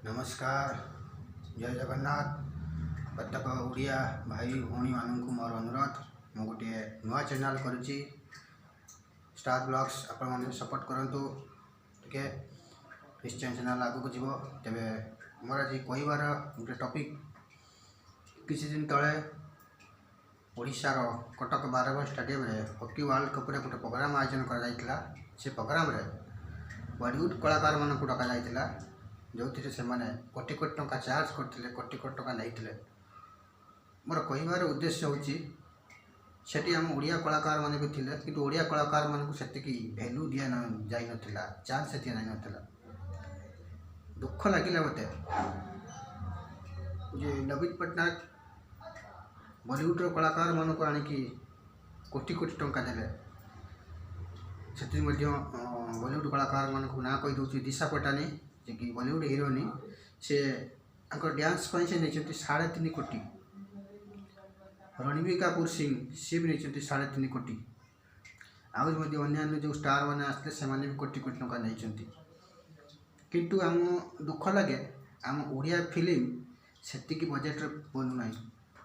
ନମସ୍କାର, ଜୟ ଜଗନ୍ନାଥ। ପ୍ରତ୍ୟେକ ଓଡ଼ିଆ ଭାଇ ଭଉଣୀମାନଙ୍କୁ ମୋର ଅନୁରୋଧ, ମୁଁ ଗୋଟିଏ ନୂଆ ଚ୍ୟାନେଲ୍ କରିଛି, ଷ୍ଟାର ବ୍ଲଗ୍ସ। ଆପଣମାନେ ସପୋର୍ଟ କରନ୍ତୁ ଟିକେ, ନିଶ୍ଚୟ ଚ୍ୟାନେଲ୍ ଆଗକୁ ଯିବ। ତେବେ ମୋର ଆଜି କହିବାର ଗୋଟେ ଟପିକ୍, କିଛି ଦିନ ତଳେ ଓଡ଼ିଶାର କଟକ ବାରବାଟୀ ଷ୍ଟାଡ଼ିୟମରେ ହକି ୱାର୍ଲଡ଼ କପ୍ରେ ଗୋଟେ ପ୍ରୋଗ୍ରାମ୍ ଆୟୋଜନ କରାଯାଇଥିଲା। ସେ ପ୍ରୋଗ୍ରାମ୍ରେ ବଲିଉଡ଼ କଳାକାରମାନଙ୍କୁ ଡକାଯାଇଥିଲା, ଯେଉଁଥିରେ ସେମାନେ କୋଟି କୋଟି ଟଙ୍କା ଚାର୍ଜ କରିଥିଲେ, କୋଟି କୋଟି ଟଙ୍କା ନେଇଥିଲେ। ମୋର କହିବାର ଉଦ୍ଦେଶ୍ୟ ହେଉଛି, ସେଠି ଆମ ଓଡ଼ିଆ କଳାକାରମାନେ ବି ଥିଲେ, କିନ୍ତୁ ଓଡ଼ିଆ କଳାକାରମାନଙ୍କୁ ସେତିକି ଭ୍ୟାଲ୍ୟୁ ଦିଆ ଯାଇନଥିଲା, ଚାନ୍ସ ଦିଆଯାଇନଥିଲା। ଦୁଃଖ ଲାଗିଲା ମୋତେ ଯେ ନବୀନ ପଟ୍ଟନାୟକ ବଲିଉଡ଼ର କଳାକାରମାନଙ୍କୁ ଆଣିକି କୋଟି କୋଟି ଟଙ୍କା ଦେଲେ। ସେଥିରେ ମଧ୍ୟ ବଲିଉଡ଼ କଳାକାରମାନଙ୍କୁ ନାଁ କହିଦେଉଛି, ଦିଶା ପଟାନି, ଯିଏକି ବଲିଉଡ଼ ହିରୋଇନ୍, ସେ ତାଙ୍କ ଡ୍ୟାନ୍ସ ପାଇଁ ସେ ନେଇଛନ୍ତି 3.5 କୋଟି। ରଣବୀର କାପୁର ସିଂ, ସିଏ ବି ନେଇଛନ୍ତି 3.5 କୋଟି। ଆହୁରି ମଧ୍ୟ ଅନ୍ୟାନ୍ୟ ଯେଉଁ ଷ୍ଟାର୍ ମାନେ ଆସିଥିଲେ, ସେମାନେ ବି କୋଟି କୋଟି ଟଙ୍କା ନେଇଛନ୍ତି। କିନ୍ତୁ ଆମ ଦୁଃଖ ଲାଗେ, ଆମ ଓଡ଼ିଆ ଫିଲ୍ମ ସେତିକି ବଜେଟ୍ରେ ବନୁନାହିଁ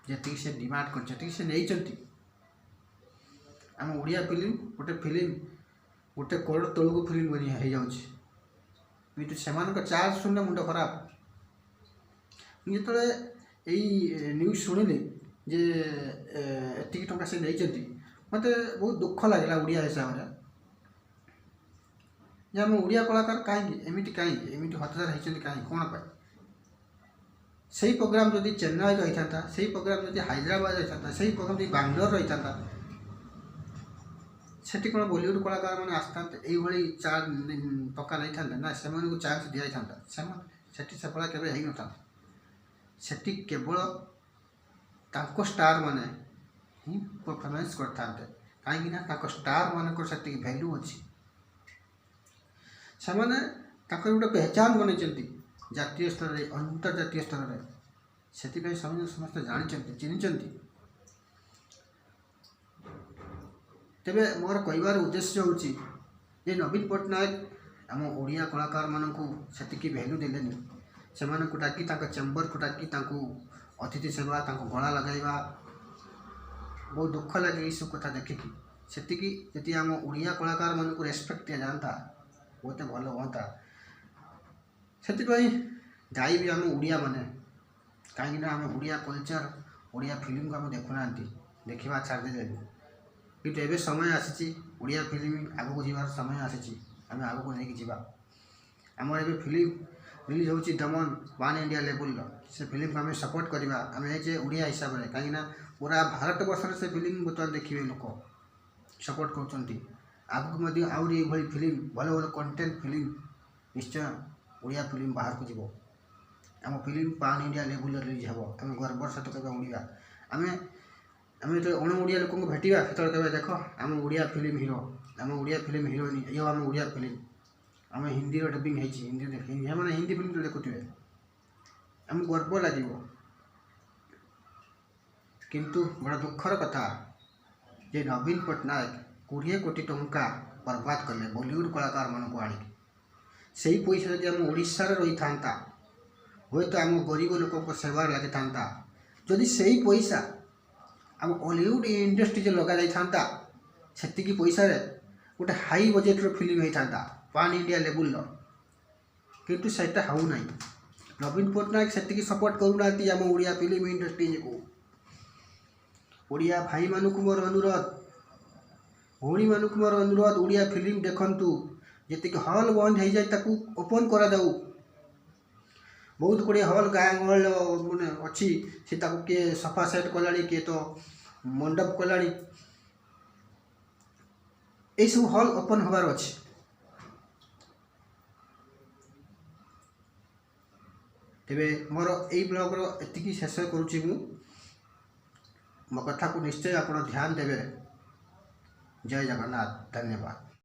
ଯେତିକି ସେ ଡିମାଣ୍ଡ କରିଛନ୍ତି, ଯେତିକି ସେ ନେଇଛନ୍ତି। ଆମ ଓଡ଼ିଆ ଫିଲ୍ମ, ଗୋଟେ ଫିଲ୍ମ 1 କରୋଡ଼ ତଳକୁ ଫିଲ୍ମ ବନି ହେଇଯାଉଛି, କିନ୍ତୁ ସେମାନଙ୍କ ଚାର୍ଜ ଶୁଣିଲେ ମୁଣ୍ଡ ଖରାପ। ମୁଁ ଯେତେବେଳେ ଏଇ ନ୍ୟୁଜ୍ ଶୁଣିଲି ଯେ ଏତିକି ଟଙ୍କା ସେ ନେଇଛନ୍ତି, ମୋତେ ବହୁତ ଦୁଃଖ ଲାଗିଲା ଓଡ଼ିଆ ହିସାବରେ ଯେ ଆମ ଓଡ଼ିଆ କଳାକାର କାହିଁକି ଏମିତି, କାହିଁକି ଏମିତି ହତାଦର ହେଇଛନ୍ତି, କାହିଁକି, କ'ଣ ପାଇଁ? ସେଇ ପ୍ରୋଗ୍ରାମ୍ ଯଦି ଚେନ୍ନାଇ ରହିଥାନ୍ତା, ସେଇ ପ୍ରୋଗ୍ରାମ୍ ଯଦି ହାଇଦ୍ରାବାଦ ରହିଥାନ୍ତା, ସେଇ ପ୍ରୋଗ୍ରାମ୍ ଯଦି ବାଙ୍ଗଲୋର ରହିଥାନ୍ତା, ସେଠି କ'ଣ ବଲିଉଡ଼ କଳାକାରମାନେ ଆସିଥାନ୍ତେ, ଏଇଭଳି ଚାର୍ଜ ଟଙ୍କା ନେଇଥାନ୍ତେ ନା ସେମାନଙ୍କୁ ଚାନ୍ସ ଦିଆଯାଇଥାନ୍ତା? ସେମାନେ ସେଠି ସେଭଳିଆ କେବେ ହେଇନଥାନ୍ତା। ସେଠି କେବଳ ତାଙ୍କ ଷ୍ଟାର୍ମାନେ ହିଁ ପରଫର୍ମାନ୍ସ କରିଥାନ୍ତେ, କାହିଁକିନା ତାଙ୍କ ଷ୍ଟାର୍ମାନଙ୍କର ସେତିକି ଭ୍ୟାଲ୍ୟୁ ଅଛି। ସେମାନେ ତାଙ୍କର ଗୋଟେ ପହଚାନ ବନେଇଛନ୍ତି ଜାତୀୟ ସ୍ତରରେ, ଅନ୍ତର୍ଜାତୀୟ ସ୍ତରରେ। ସେଥିପାଇଁ ସମସ୍ତେ ଜାଣିଛନ୍ତି, ଚିହ୍ନିଛନ୍ତି। ତେବେ ମୋର କହିବାର ଉଦ୍ଦେଶ୍ୟ ହେଉଛି ଯେ ନବୀନ ପଟ୍ଟନାୟକ ଆମ ଓଡ଼ିଆ କଳାକାରମାନଙ୍କୁ ସେତିକି ଭ୍ୟାଲ୍ୟୁ ଦେଲେନି। ସେମାନଙ୍କୁ ଡାକି, ତାଙ୍କ ଚେମ୍ବରକୁ ଡାକି ତାଙ୍କୁ ଅତିଥି ସେବା, ତାଙ୍କୁ ଗଳା ଲଗାଇବା, ବହୁତ ଦୁଃଖ ଲାଗେ ଏଇସବୁ କଥା ଦେଖିକି। ସେତିକି ଯଦି ଆମ ଓଡ଼ିଆ କଳାକାରମାନଙ୍କୁ ରେସପେକ୍ଟ ଦିଆଯାଆନ୍ତା, ବହୁତ ଭଲ ହୁଅନ୍ତା। ସେଥିପାଇଁ ଦାୟୀ ବି ଆମ ଓଡ଼ିଆମାନେ, କାହିଁକିନା ଆମେ ଓଡ଼ିଆ କଲଚର୍, ଓଡ଼ିଆ ଫିଲ୍ମକୁ ଆମେ ଦେଖୁନାହାନ୍ତି, ଦେଖିବା ଛାଡ଼ିଦେଲେଣି। କିନ୍ତୁ ଏବେ ସମୟ ଆସିଛି, ଓଡ଼ିଆ ଫିଲ୍ମ ଆଗକୁ ଯିବାର ସମୟ ଆସିଛି, ଆମେ ଆଗକୁ ନେଇକି ଯିବା। ଆମର ଏବେ ଫିଲ୍ମ ରିଲିଜ୍ ହେଉଛି ଦମନ, ୱାନ୍ ଇଣ୍ଡିଆ ଲେବୁଲ୍ର। ସେ ଫିଲ୍ମକୁ ଆମେ ସପୋର୍ଟ କରିବା ଆମେ ଯେ ଓଡ଼ିଆ ହିସାବରେ, କାହିଁକିନା ପୁରା ଭାରତବର୍ଷରେ ସେ ଫିଲ୍ମ ବର୍ତ୍ତମାନ ଦେଖିବେ ଲୋକ, ସପୋର୍ଟ କରୁଛନ୍ତି। ଆଗକୁ ମଧ୍ୟ ଆହୁରି ଏଇଭଳି ଫିଲ୍ମ, ଭଲ ଭଲ କଣ୍ଟେଣ୍ଟ ଫିଲ୍ମ ନିଶ୍ଚୟ ଓଡ଼ିଆ ଫିଲ୍ମ ବାହାରକୁ ଯିବ। ଆମ ଫିଲ୍ମ ପାନ୍ ଇଣ୍ଡିଆ ଲେବୁଲ୍ରେ ରିଲିଜ୍ ହେବ। ଆମେ ଗର୍ବର ସହିତ କହିବା ଓଡ଼ିଆ। ଆମେ ଯେତେବେଳେ ଅଣ ଓଡ଼ିଆ ଲୋକଙ୍କୁ ଭେଟିବା, ସେତେବେଳେ କହିବା, ଦେଖ ଆମ ଓଡ଼ିଆ ଫିଲ୍ମ ହିରୋ, ଆମ ଓଡ଼ିଆ ଫିଲ୍ମ ହିରୋଇନ୍, ଇଏ ଆମ ଓଡ଼ିଆ ଫିଲ୍ମ, ଆମେ ହିନ୍ଦୀର ଡବିଂ ହେଇଛି, ହିନ୍ଦୀ, ସେମାନେ ହିନ୍ଦୀ ଫିଲ୍ମ ଦେଖୁଥିବେ, ଆମକୁ ଗର୍ବ ଲାଗିବ। କିନ୍ତୁ ବଡ଼ ଦୁଃଖର କଥା ଯେ ନବୀନ ପଟ୍ଟନାୟକ 20 କୋଟି ଟଙ୍କା ବର୍ବାଦ କଲେ ବଲିଉଡ଼ କଳାକାରମାନଙ୍କୁ ଆଣିକି। ସେଇ ପଇସା ଯଦି ଆମ ଓଡ଼ିଶାରେ ରହିଥାନ୍ତା, ହୁଏତ ଆମ ଗରିବ ଲୋକଙ୍କ ସେବାରେ ଲାଗିଥାନ୍ତା। ଯଦି ସେଇ ପଇସା ଆମ ଅଲିଉଡ଼ ଇଣ୍ଡଷ୍ଟ୍ରିରେ ଲଗାଯାଇଥାନ୍ତା, ସେତିକି ପଇସାରେ ଗୋଟେ ହାଇ ବଜେଟ୍ର ଫିଲ୍ମ ହେଇଥାନ୍ତା ପାନ୍ ଇଣ୍ଡିଆ ଲେବୁଲ୍ର। କିନ୍ତୁ ସେଇଟା ହେଉନାହିଁ। ନବୀନ ପଟ୍ଟନାୟକ ସେତିକି ସପୋର୍ଟ କରୁନାହାନ୍ତି ଆମ ଓଡ଼ିଆ ଫିଲ୍ମ ଇଣ୍ଡଷ୍ଟ୍ରିକୁ। ଓଡ଼ିଆ ଭାଇମାନଙ୍କୁ ମୋର ଅନୁରୋଧ, ଭଉଣୀମାନଙ୍କୁ ମୋର ଅନୁରୋଧ, ଓଡ଼ିଆ ଫିଲ୍ମ ଦେଖନ୍ତୁ। ଯେତିକି ହଲ୍ ବନ୍ଦ ହେଇଯାଏ, ତାକୁ ଓପନ୍ କରାଯାଉ। ବହୁତ ଗୁଡ଼ିଏ ହଲ୍ ଗାଁ ଗହଳିର ମାନେ ଅଛି, ସେ ତାକୁ କିଏ ସୋଫା ସେଟ୍ କଲାଣି, କିଏ ତ ମଣ୍ଡପ କଲାଣି। ଏଇସବୁ ହଲ୍ ଓପନ୍ ହେବାର ଅଛି। ତେବେ ମୋର ଏଇ ବ୍ଲଗ୍ର ଏତିକି ଶେଷ କରୁଛି ମୁଁ। ମୋ କଥାକୁ ନିଶ୍ଚୟ ଆପଣ ଧ୍ୟାନ ଦେବେ। ଜୟ ଜଗନ୍ନାଥ, ଧନ୍ୟବାଦ।